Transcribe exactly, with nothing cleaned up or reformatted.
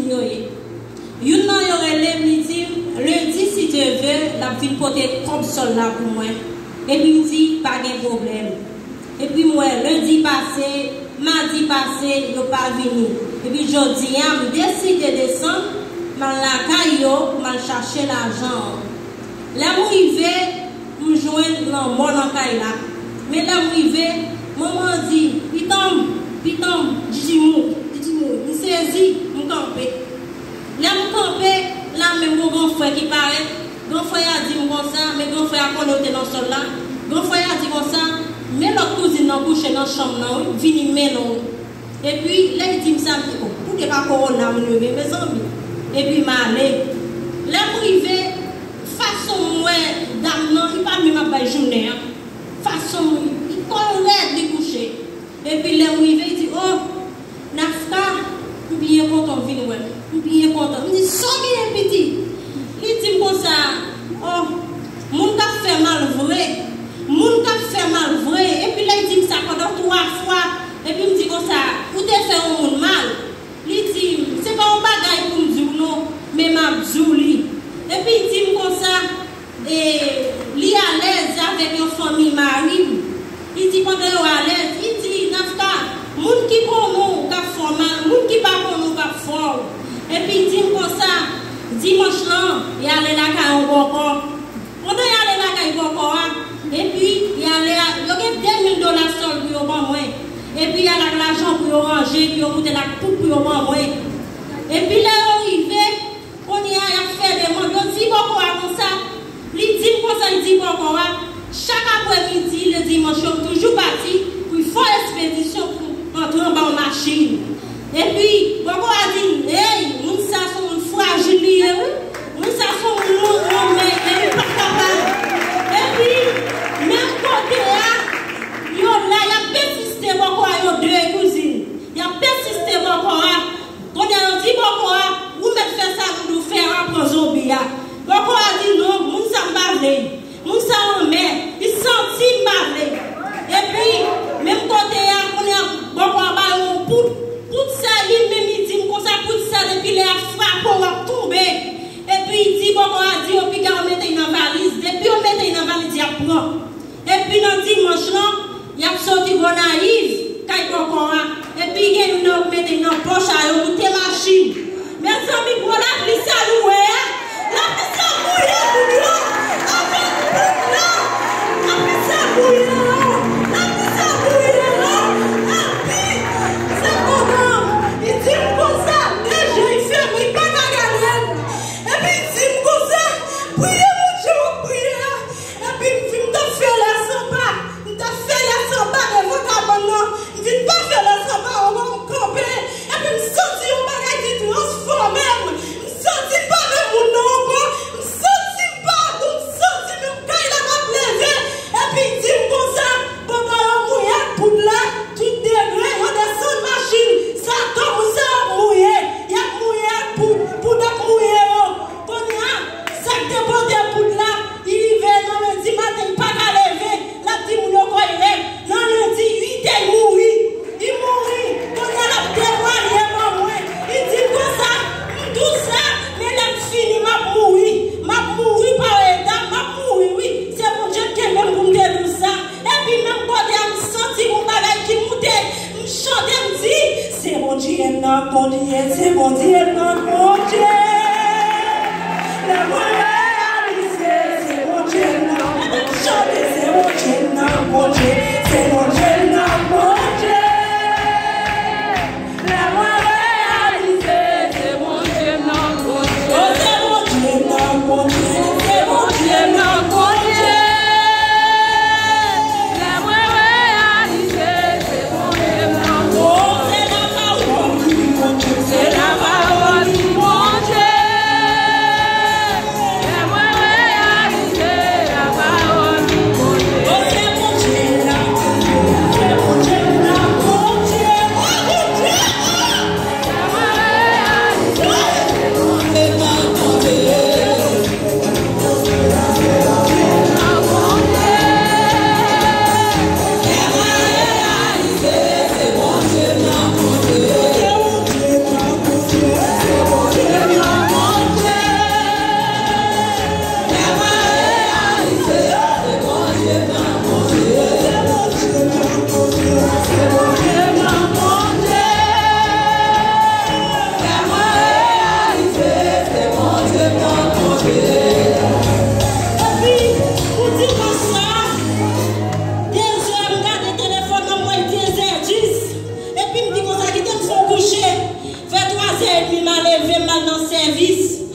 yo ye. Youn nan yo rele m, li di m, lendi, si Dye ve, l ap vin pote kòb sòl la pou mwen. Epi m di, pa gen pwoblèm. Epi m wè, lendi pase, madi pase, yo pa vini. Epi jodi a, m deside desann, m al lakay yo, m al chache lajan an. Lè m rive, m jwenn lanmò nan kay la. Men lè m rive, manman an di, "Pitan m, pitan m, Djidji mouri, Djidji mouri." M sezi, m kanpe. Lè m kanpe, la menm gon gran frè ki parèt. Gran frè a di m konsa, men gran frè a konnen yo te nan sòl la. Gran frè a di konsa, "Men lòt kouzin nan kouche nan chanm nan, wi, vini mennen w." Epi, lè l di m sa, m di, "Bon, poutèt pa kowona moun yo gen, mezanmi." Epi m ale. Lè m rive, fason m wè dam nan, li pa menm ap bay jounen an. Fason m, li kò l rèd, li kouche. Epi lè m rive, li di, "Oh, Nafka, m byen kontan w vin wè m. M byen kontan." M di, "Sa w genyen, pitit?" Li di m konsa, "Oh, moun k ap fè mal vre. Moun k ap fè mal vre." Epi lè l di m sa pandan twa fwa, epi m di konsa, "Ou te fè yon moun mal?" Li di m, "Se pa yon bagay pou m di w non, men m ap di w li." Epi l di m konsa, e, li alèz avèk yon fanmi mari m. Li di pandan yo alèz, li di, "Nafka, moun ki konnen w k ap fè w mal, moun ki pa konnen w k ap fè w." Epi l di m konsa, dimanch lan, y ale lakay yon bòkò. Pandan y ale lakay bòkò a, epi y ale a, yo gen de mil dola sòl pou yo ban mwen. Epi y al ak lajan pou yo ranje, epi yo moute l ak tout pou yo ban mwen. Epi lè yo rive, kounye a y ap fè demann, yo di bòkò a konsa, li di m konsa, li di bòkò a, chak aprèmidi, lè dimanch yo, m toujou pati pou l fè yon espedisyon pou antre anba yon machin. Epi, bòkò a di m, "Ey, moun sa se yon moun frajil li ye, wi. Moun sa se yon moun lou, lou, men, men li pa kapab." Epi, menm kote a, yo la, y ap pèsiste bòkò a, yo de kouzin. Y ap pèsiste bòkò a. Kounye a, yo di bòkò a, "Ou mèt fè sa nou di w fè a, pran zonbi a." Bòkò a di, "Non, moun sa m pa vle l. Moun sa anmè, li santi m pa vle." Epi, menm kote a, kounye a, bòkò a ba yo yon poud. Poud sa, li menm, li di m konsa, poud sa, depi lè y ap frape w, w ap tonbe. Epi, li di, bòkò a di yo, "Piga yo mete l nan valiz." Depi yo mete l nan valiz, y ap pran. Epi, nan dimanch lan, y ap soti Gonayiv, kay bòkò a. Epi gen youn nan yo k mete nan pòch a, yo moute machin. Mezanmi, gwo lapli sa nou wè a, lapli sa mouye moun yo. Avèk poud la, lapli sa mouye yo. Lapli sa mouye yo. Epi, se pandan li di m konsa, de je li fèmen, li pa ka gade m. Epi li di m konsa, "Priye Bondye w ap priye a." Epi m fin, m t ap fè lè sanba. M t ap fè lè sanba devan kabann nan. M fin pa fè lè sanba ankò, m kanpe. Epi m santi yon bagay ki transfòme m. M santi m pa menm moun nan ankò. M santi m pa bon. M santi menm kay la p ap leve. Epi l di m konsa, pandan yo mouye ak poud la, tout degre, yo desann machin. Sa, tout moun sa yo ap mouye. Y ap mouye ak poud. Poud ap mouye yo. Kounye a, sa k te pote poud la, li rive nan lendi maten, li pa ka leve. L ap di moun yo kò l rèd. Nan lendi uit è, li mouri. Li mouri. Kounye a, l ap temwaye ban mwen. Li di m konsa, "M di w sa, men lè m fini, m ap mouri. M ap mouri pa eta, m ap mouri, wi. Se Bondye k kenbe m pou m te di w sa." Epi menm kote a, m santi yon bagay ki moute. M chante, m di, "Se Bondye m nan konn ye, se Bondye m nan konn ye." Lè mwen reyalize, se Bondye m nan konn ye. M chante, "Se Bondye m nan konn ye, se Bondye m nan konn ye." Lè mwen reyalize, se Bondye m nan konn ye. Oh, se Bondye m nan konn ye, se Bondye m nan konn ye. Lè mwen reyalize, se Bondye m nan konn ye. Oh, se la pawòl ki konn ye, se la pawòl. sèvis.